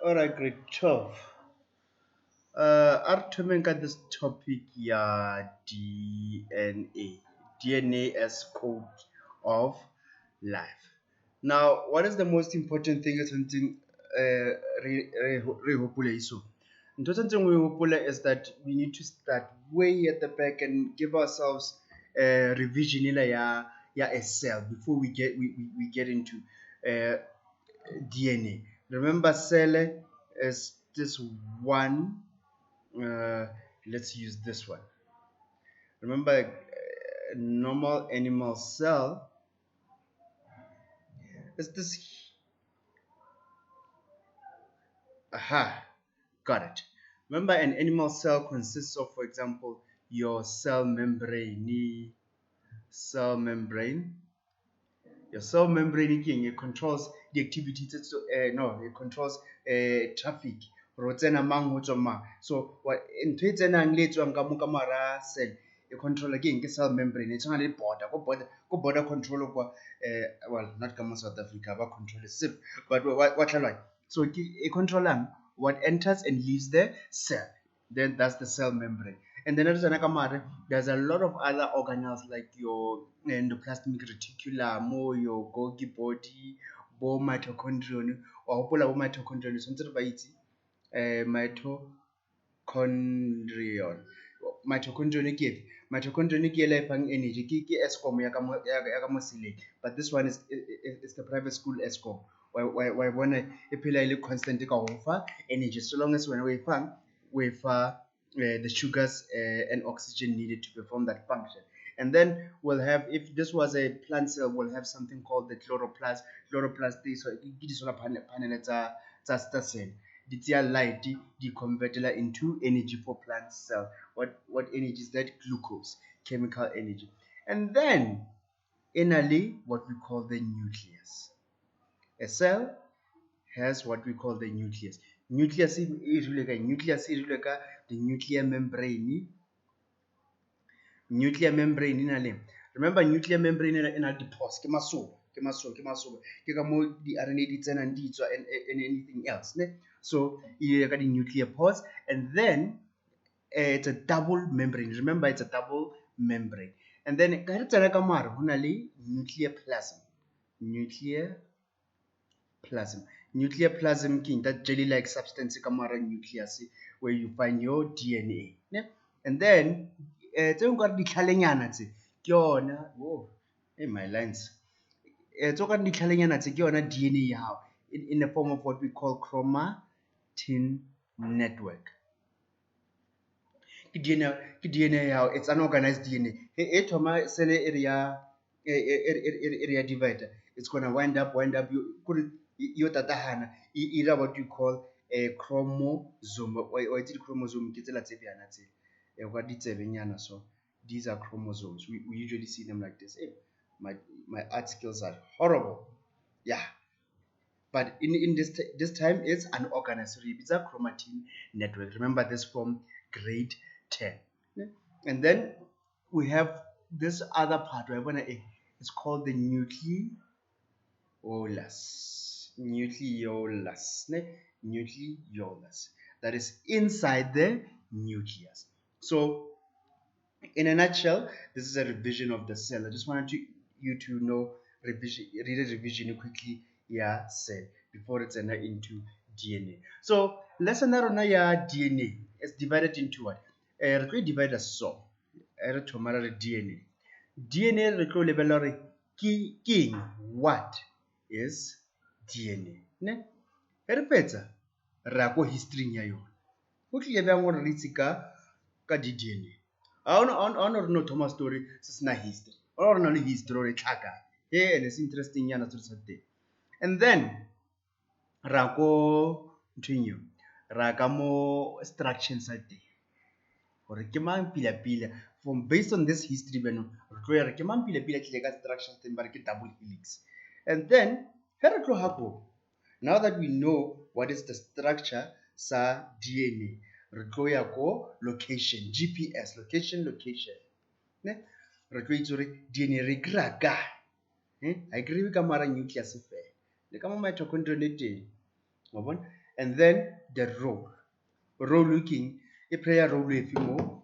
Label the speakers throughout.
Speaker 1: Alright, grade 12. A re thomeng ka this topic ya DNA. DNA as code of life. Now, what is the most important thing e tshwanetseng re hopole so? Ntho e tshwanetseng o e hopole is that we need to start way at the back and give ourselves a revision ela ya a cell before we get into DNA. Remember, cell is this one. Let's use this one. Remember, normal animal cell is this. Aha, got it. Remember, an animal cell consists of, for example, your cell membrane. Cell membrane. Your cell membrane ke eng? It controls the activity. No, it controls traffic. Hore ho tsena mang, ho tswa mang. So what ntho e tsenang le e tswang ka mo ka mara cell e control ke eng? Ke cell membrane. E tshwana le border. Ko border control kwa, well, not ka mo South Africa, ba control sepe, but wa tlhaloganya. So ke e controlang what enters and leaves the cell. Then that's the cell membrane. And then there's another mare, there's a lot of other organelles like your endoplasmic reticulum, your Golgi body, bo mitochondrion. Wa hopola bo mitochondrion, tshwanetse re ba itse. Mitochondrion. Mitochondrion ke efe? Mitochondrion ke ela e fang energy, ke Eskom ya ka mo, ya ka mo seleng. But this one is the private school Eskom. Wa e bona e phela e le constant ka ho fa energy so long as wena o e fang, o e fa the sugars and oxygen needed to perform that function. And then we'll have, if this was a plant cell, we'll have something called the chloroplast. Chloroplast is ke di solar panel tsa cell. Di tseya light, di convert-ela into energy for plant cell. What energy is that? Glucose, chemical energy. And then e na le what we call the nucleus. A cell has what we call the nucleus. Nucleus e dirilwe ka eng? Nucleus e dirilwe ka the nuclear membrane. Nuclear membrane e na le, remember, nuclear membrane e na le di-pores, ke masoba, ke masoba, ke masoba. Ke ka mo di-RNA di tsenang di tswa and anything else, ne? So e ka di-nuclear pores, and then it's a double membrane. Remember, it's a double membrane. And then ka re tsena ka moare, ho na le nuclear plasm. Nuclear plasm. Nuclear plasm ke eng? That jelly-like substance ka moara nucleus where you find your DNA. Ne? And then tse nkare ditlhalenyana tse ke yona, oh, hey, my lines. Tse nkare ditlhalenyana tse ke yona DNA ya hao in the form of what we call chromatin network. Ke DNA, ke DNA ya hao, it's unorganized DNA. E thoma cell e re ya e re ya divide. It's gonna wind up kore yo tatahana e ira what we call a chromosome. Wa itse di-chromosome ke tsela tse bjana tse. Kwa ditsebenyana so. These are chromosomes. We usually see them like this. Hey, my art skills are horrible. Yeah. But in this time it's unorganized. So it's a chromatin network. Remember this from grade 10. And then we have this other part where it's called the nucleolus. Nucleolus. Ne? Nucleolus. That is inside the nucleus. So in a nutshell, this is a revision of the cell. I just wanted you to know revision, read a revision quickly, yeah, cell before it's enter into DNA. So lesson ya rona ya DNA is divided into what? Re tlo e divide so. Re thoma re re DNA. DNA re tlo lebella hore ke eng? What is DNA? Ne? He re fetsa re ya ko history ya yona. Ho tlile bjang hore re itse ka di-DNA? Ha ona re no thoma story se sena history. Ha re na le history hore e tlhaha kae. Hey, and it's interesting yana story sa teng. And then ra ko nthweng eo, ra ka mo structure sa teng. Hore ke mang pila pila from based on this history beno re tlo ya re ke mang pila pila tlile ka structure teng ba re ke double helix. And then he re tloha ko, now that we know what is the structure sa DNA, re tlo ya ko location, GPS, location, location. Ne? Re tlo itse hore DNA re kry-a kae. Ha e kry-iwe ka mara nucleus fela. Le ka mo mitochondrion e teng. Wa bona? And then the role. Role ke eng? E play-a role efe mo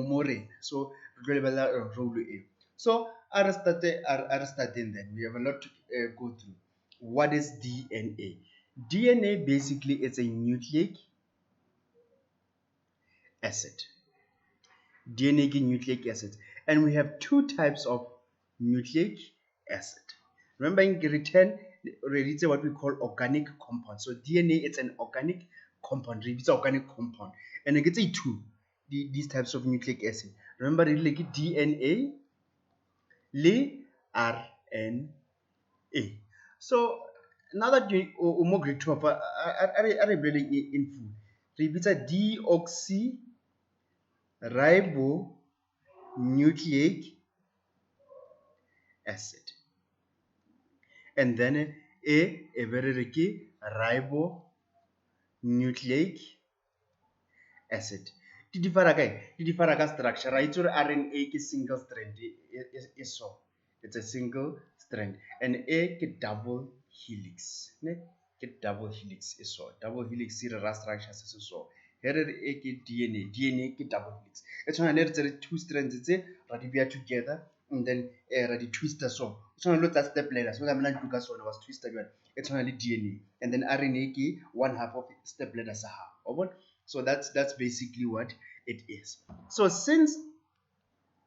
Speaker 1: mo rena. So re tlo lebelela role eo. So a re starteng then. We have a lot to go through. What is DNA? DNA basically is a nucleic acid. DNA ke nucleic acid. And we have two types of nucleic acid. Remember in grade 10, we read what we call organic compound. So DNA is an organic compound. It's an organic compound. And it gets a two, these types of nucleic acid. Remember, really DNA le RNA. So now that you are more grade 12, I really in full. Re bitsa deoxyribonucleic acid. And then e be re re ke ribonucleic acid. Di differ ka eng? Di differ ka structure. Ra itse gore RNA ke single strand, e so. It's a single strand. And E ke double helix. Ne? Ke double helix e so. Double helix e re ra structure se se so. He re re E ke DNA. DNA ke double helix. E tshwana le re tsere two strands tse ra di beya together and then ra di twister so. E tshwana le tsa step ladder. So tlamehile ntlo ka sona was twister jwale. E tshwana le DNA. And then RNA ke one half of step ladder sa hao. Wa bona? So that's basically what it is. So since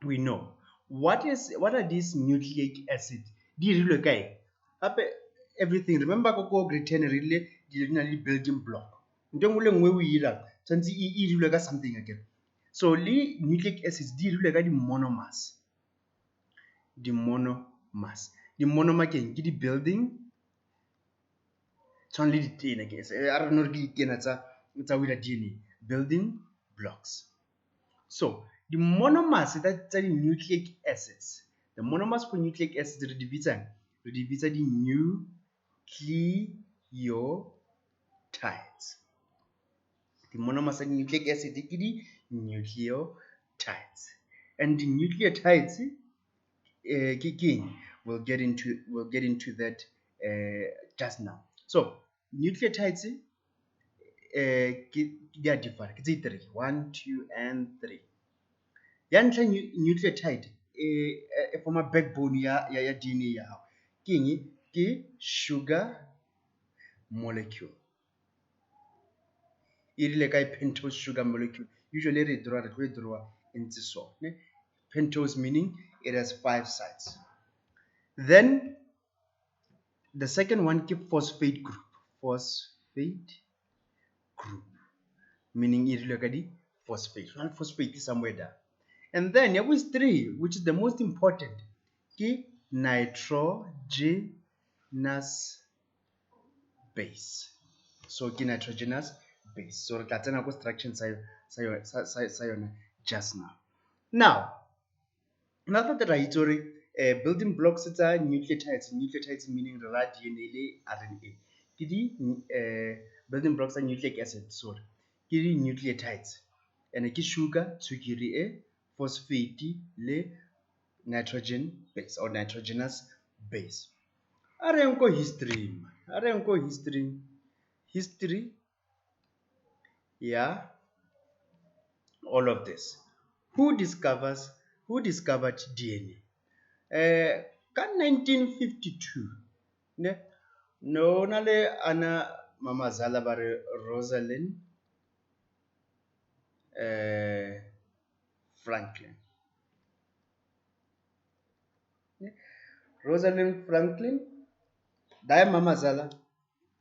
Speaker 1: we know what are these nucleic acid, di dirilwe kae? Hape everything, remember ko grade 10 re rile di na le building block. Ntho e nngwe le nngwe o e dirang tshwanetse e dirilwe ka something again. So le nucleic acids di dirilwe ka di-monomers. Di-monomers. Di-monomer ke eng? Ke di-building tshwana le ditena ke a re no re ke ditena tsa ho dira DNA, building blocks. So the monomers tsa di-nucleic acids, the monomers for nucleic acids re di bitsang? Re di bitsa di-nucleotides. The monomers tsa nucleic acid ke di-nucleotides. And the nucleotides ke eng? We'll get into that just now. So nucleotides di a differ, ke tse three, 1, 2 and 3. Ya ntlha nucleotide e forma backbone ya DNA ya hao. Ke eng? Ke sugar molecule. E rile kae pentose sugar molecule? Usually re draw, re tlo e draw e ntse so, ne? Pentose meaning it has 5 sites. Then the second one ke phosphate group. Phosphate group meaning e rile ka di phosphate. One phosphate is somewhere there. And then there is 3, which is the most important, ke nitrogenous base. So ke nitrogenous base. So re tla tsena ko structure sa yona just now. Now, now that re itse hore building blocks tsa nucleotides, nucleotides meaning re ra DNA le RNA. Ke di building blocks tsa nucleic acid, sorry. Ke di nucleotides. And ke sugar, tswekere e, phosphate le nitrogen base or nitrogenous base. A re yang ko history, a re yang ko history, history ya all of this. Who discovered DNA? Ka 1952, ne, no na le ana mamazala ba re Rosalind Franklin. Rosalind Franklin, dae mamazala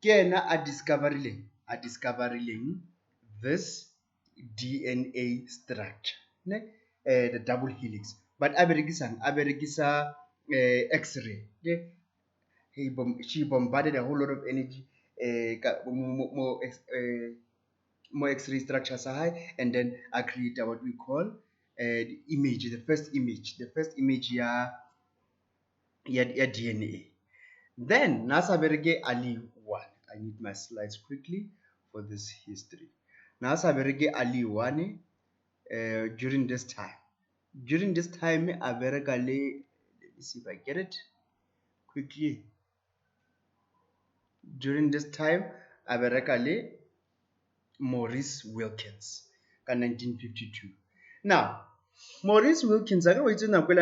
Speaker 1: ke ena a discoverileng this DNA structure, ne, the double helix. But a berekisa X-ray. She bombarded a whole lot of energy more X-ray structure sa hae, and then I create what we call the image, the first image ya DNA. Then nasa bereke ali 1. I need my slides quickly for this history. Nasa bereke ali 1 during this time. During this time, I bereka le, let me see if I get it quickly. During this time a bereka le Maurice Wilkins ka 1952. Now, Maurice Wilkins a ke o itse nako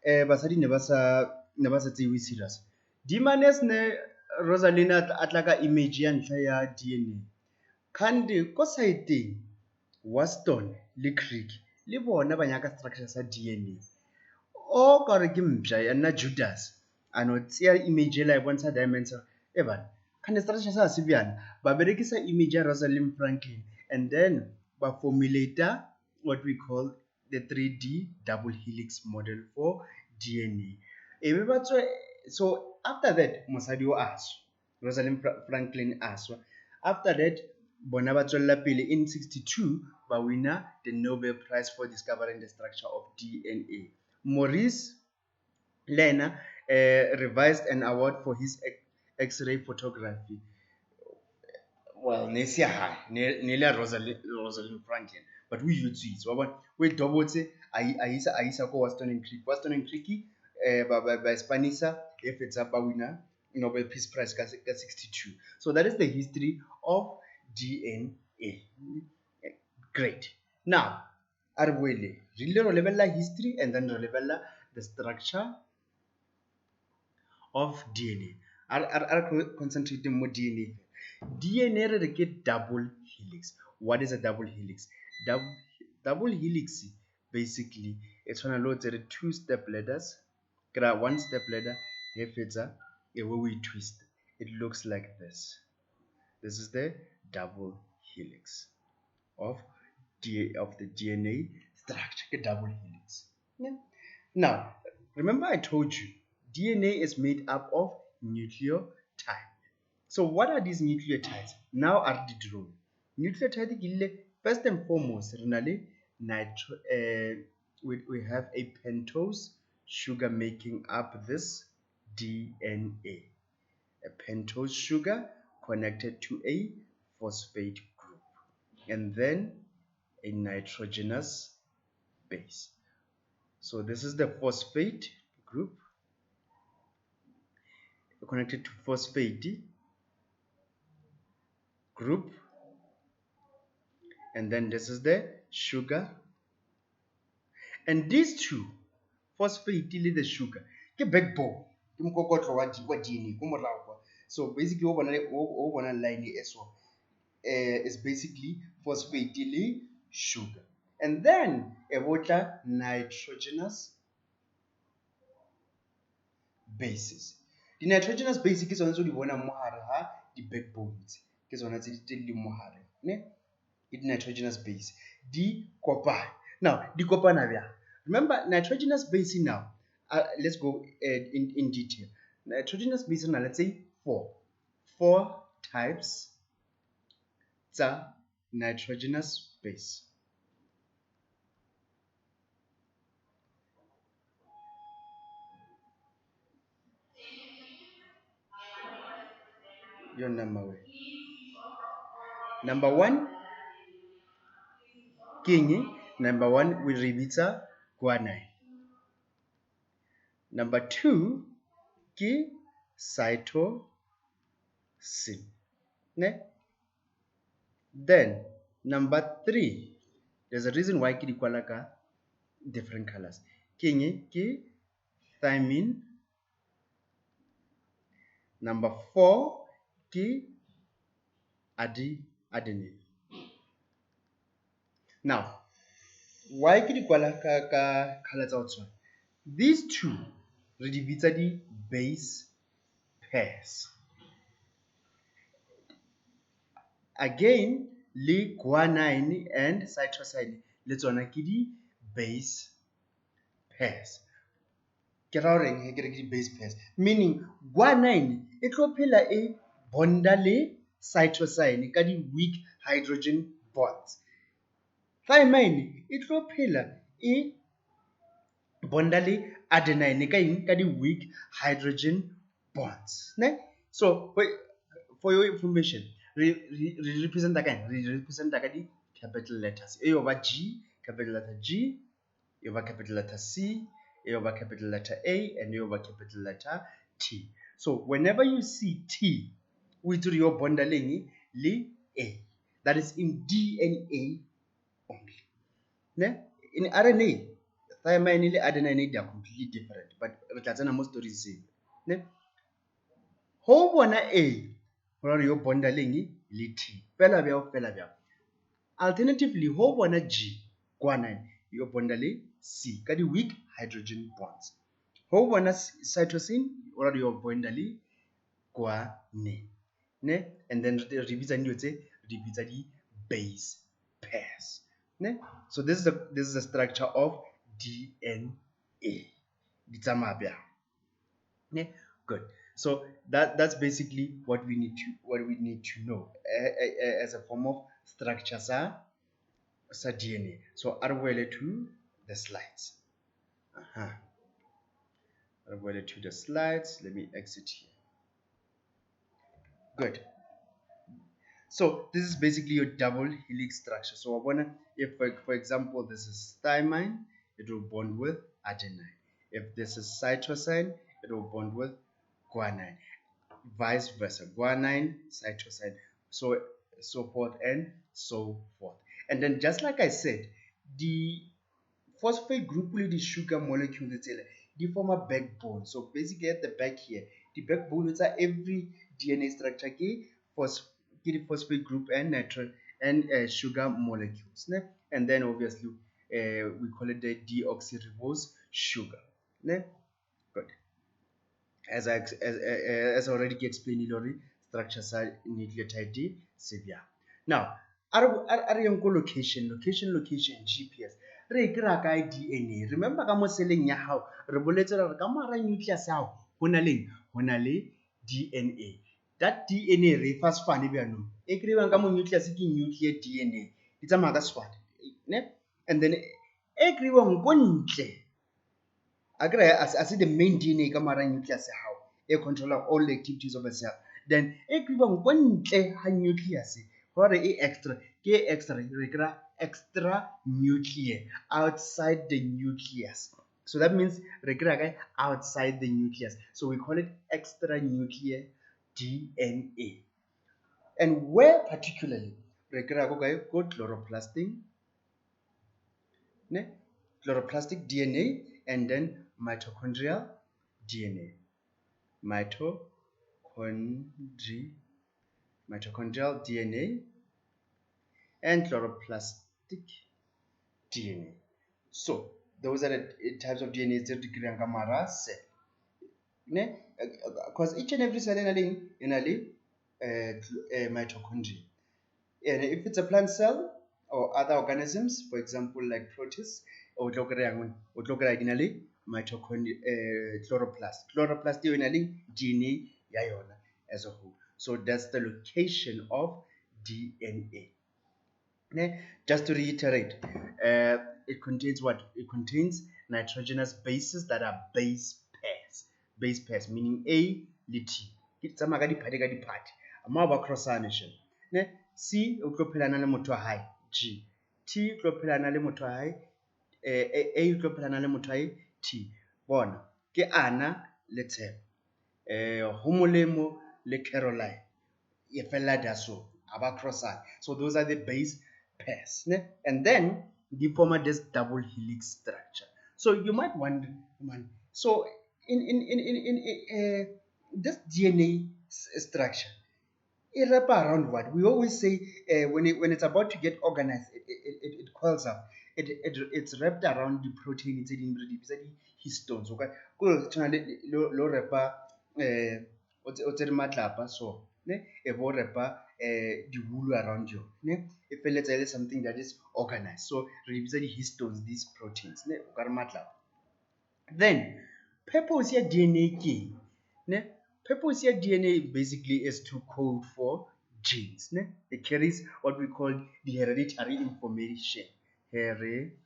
Speaker 1: e basadi ne ba sa tseiwe serious. Dimanes ne Rosalind a tla ka image ya ntlha ya DNA. Kgante ko saeteng Watson le Crick le bona ba nyaka structure sa DNA. O ka re ke mpša ya nna Judas a no tseya image ela e bontsha Diamonds e bana kgante structure sa se bjana ba berekisa image ya Rosalind Franklin and then ba formulate what we call the 3D double helix model for DNA. E be ba tswe, so after that mosadi o a swa, Rosalind Franklin a swa. After that bona ba tswella pele in 62 ba winner the Nobel Prize for discovering the structure of DNA. Maurice le yena revised an award for his X-ray photography. Well, ne se ya hae, ne le ya Rosalind Franklin, but o e utswitse, wa bona, o e dobotse a isa ko Watson and Crick. Watson and Crick ba Spanisa e fetsa ba winner Nobel Peace Prize ka 62. So that is the history of DNA. Great. Now, a re boele re ile ro lebella history and then re lebella the structure of DNA. A re concentrate mo DNA. DNA re re ke double helix. What is a double helix? Double helix basically e tshwana le o tsere two step ladders, kry one step ladder e fetsa e be o e twist. It looks like this. This is the double helix of the DNA structure, ke double helix. Yeah. Now, remember I told you DNA is made up of nucleotide. So what are these nucleotides? Now are the draw. Nucleotide ke ile first and foremost re na le nitro, we have a pentose sugar making up this DNA. A pentose sugar connected to a phosphate group and then a nitrogenous base. So this is the phosphate group connected to phosphate group, and then this is the sugar, and these two, phosphate le the sugar, ke backbone, ke mokokotlo wa DNA ko morago kwa. So basically o bona line e so is basically phosphate le sugar, and then e botla nitrogenous bases. Di nitrogenous base ke tsone tse di bonang mo hare ha di backbones, ke tsone tse di leng mo hare, ne? Ke di nitrogenous base di kopana. Now di kopana bjang? Remember nitrogenous base now, let's go in detail. Nitrogenous base na let's say four types tsa nitrogenous base. Your number one. Number one, king. Number one, we rebitsa guanine. Number two, ke cytosine. Ne? Then number three, there's a reason why ke di kwala ka different colors. King ke thymine. Number four, ke adenine. Now, why ke di kwala ka color tsa ho tshwana? These two re di bitsa di base pairs. Again, le guanine and cytosine le tsona ke di base pairs. Ke ra horeng he ke re ke di base pairs, meaning guanine e tlo phela e bonda le cytosine ka di weak hydrogen bonds. Thymine e tlo phela e bonda le adenine ka eng? Ka di weak hydrogen bonds, ne? So for your information, re representa ka eng? Re representa ka di capital letters. E yo ba G, capital letter G, e yo ba capital letter C, e yo ba capital letter A, and e yo ba capital letter T. So whenever you see T, O itse gore yo bonda le eng le A. That is in DNA only. Ne? In RNA, thymine le adenine, they are completely different, but re tla tsena mo story seo. Ne? Ho bona A, go ra gore yo bonda le eng le T. Fela bjao, fela bjao. Alternatively, ho bona G, guanine, yo bonda le C ka di weak hydrogen bonds. Ho bona cytosine, o ra gore yo bonda le guanine. Ne? And then re bitsa dilo tse, re di bitsa di base pairs. Ne? So this is the structure of DNA. Di tsamaya bjang. Ne? Good. So that's basically what we need to know as a form of structure sa DNA. So a re boele to the slides. Re boele to the slides. Let me exit here. Good. So this is basically your double helix structure. So I wanna, if for example this is thymine, it will bond with adenine. If this is cytosine, it will bond with guanine. Vice versa, guanine, cytosine, so forth and so forth. And then just like I said, the phosphate group with the sugar molecule, they form a backbone. So basically at the back here, the backbone is every DNA structure ke the phosphate group and natural and sugar molecules. Ne? And then obviously we call it the deoxyribose sugar. Ne? Good. As I already explained, structure sa nucleotide se bjang. Now, a re yeng ko location, location, location, GPS. Re e kry-a kae DNA? Remember ka mo seleng ya hao, re boletse re ka mo hara nucleus ya hao, ho na leng? Ho na le DNA. That DNA re e fa sefane bjanong. E kry-iwang ka mo nucleus ke nuclear DNA. Di tsamaya ka sefane. Ne? And then e kry-iwang ko ntle, akere a se the main DNA ka mo hara nucleus ya hao, e control-ang all the activities of a cell. Then e kry-iwang ko ntle ha nucleus, hore e extra, ke extra, re kry-a extra nuclear, outside the nucleus. So that means re kry-a kae? Outside the nucleus. So we call it extra nuclear DNA. And where particularly? Re kry-a ko kae? Ko chloroplasting, ne? Chloroplastic DNA and then mitochondrial DNA. Mitochondrial DNA and chloroplastic DNA. So those are the types of DNA tse re di kry-ang ka mara cell. Ne? Because each and every cell e na le mitochondria. And if it's a plant cell or other organisms, for example like protists, o tlo kry-ang, o tlo kry-a di na le mitochondria, chloroplast. Chloroplast eo e na le DNA ya yona as a whole. So that's the location of DNA. Ne? Just to reiterate, it contains what? It contains nitrogenous bases that are base pairs. Base pairs meaning A le T. Ke tsamaya ka diphate ka diphate. Ama ba crossane shebe. Ne? C o tlo phelana le motho wa hae, G. T o tlo phelana le motho wa hae, A o tlo phelana le motho wa hae, T. Bona, ke Anna le Tshepo. Ho Molemo le Caroline. E fella da so, ha ba crossane. So those are the base pairs. Ne? And then they form this double helix structure. So you might wonder, man, so in this DNA structure, it wrap around what? We always say when it's about to get organized, it coils up. It's wrapped around the protein tse ding re di bitsa di-histones. Okay? Ko tshwana le lo wrap-a o tsere matlapa so, ne? E bo wrap-a di-wool around you, ne? E felletsa e le something that is organized. So re di bitsa di-histones, these proteins, ne? O ka re matlapa. Then purpose ya DNA ke eng, ne? Purpose ya DNA basically is to code for genes, ne? It carries what we call the hereditary information. Hereditary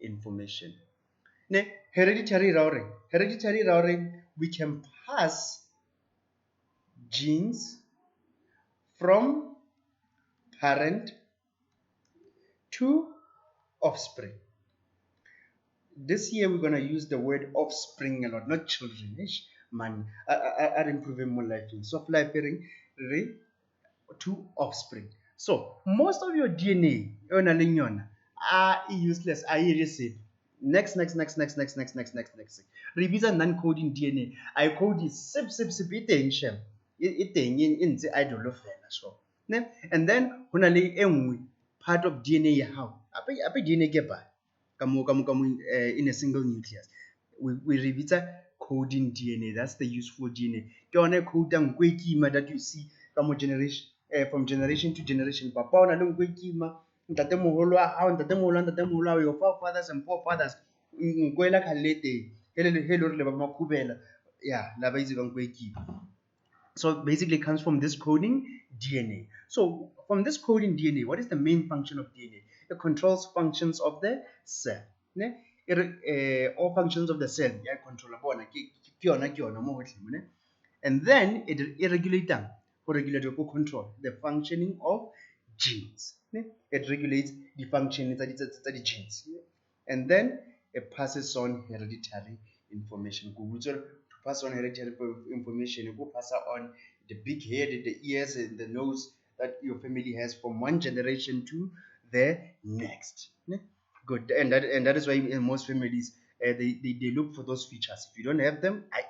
Speaker 1: information. Ne? Hereditary ra hore, hereditary ra hore we can pass genes from parent to offspring. This year we're going to use the word offspring a lot, not children. Man, a re improve mo lifeng. Soft life e reng re to offspring. So most of your DNA e o nang le yona a e useless, a e re sepe. Next, next, next, next, next, next, next, next, next. Re bitsa non-coding DNA. A e code sep sep sep e teng shem. E teng e ntse idle fela so. Ne? And then ho na le e nngwe part of DNA ya hao. Hape DNA ke ba ka mo ka mo ka mo in a single nucleus. We re bitsa coding DNA. That's the useful DNA. Ke yona e codang nko e kima that you see ka mo generation from generation to generation. Papa o na le nko e kima, ntatemoholo wa hao, ntatemoholo wa ntatemoholo wa hao, your forefathers and forefathers. Nko e la khale le teng. Hele le hele hore le ba makhubela. Yeah, la ba itse ka nko e kima. So basically it comes from this coding DNA. So from this coding DNA, what is the main function of DNA? It controls functions of the cell. Ne? All functions of the cell. Yeah, control bona ke yona ke yona mo hohle mo, ne? And then it regulates them. Go regulate go control the functioning of genes. Ne? It regulates the function tsa di genes. And then it passes on hereditary information. Go botsa to pass on hereditary information, go pass on the big head, the ears, and the nose that your family has from one generation to the next. Ne? Good. And that is why in most families they look for those features. If you don't have them, I.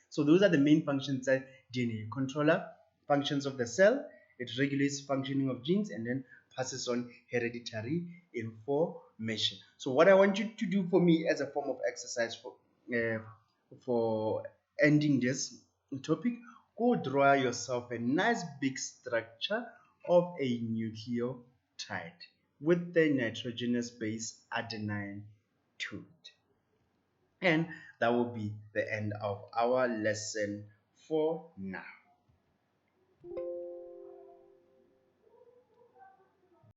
Speaker 1: So those are the main functions that DNA controller, functions of the cell, it regulates functioning of genes, and then passes on hereditary information. So what I want you to do for me as a form of exercise for ending this topic, go draw yourself a nice big structure of a nucleotide with the nitrogenous base adenine to it. And that will be the end of our lesson for now.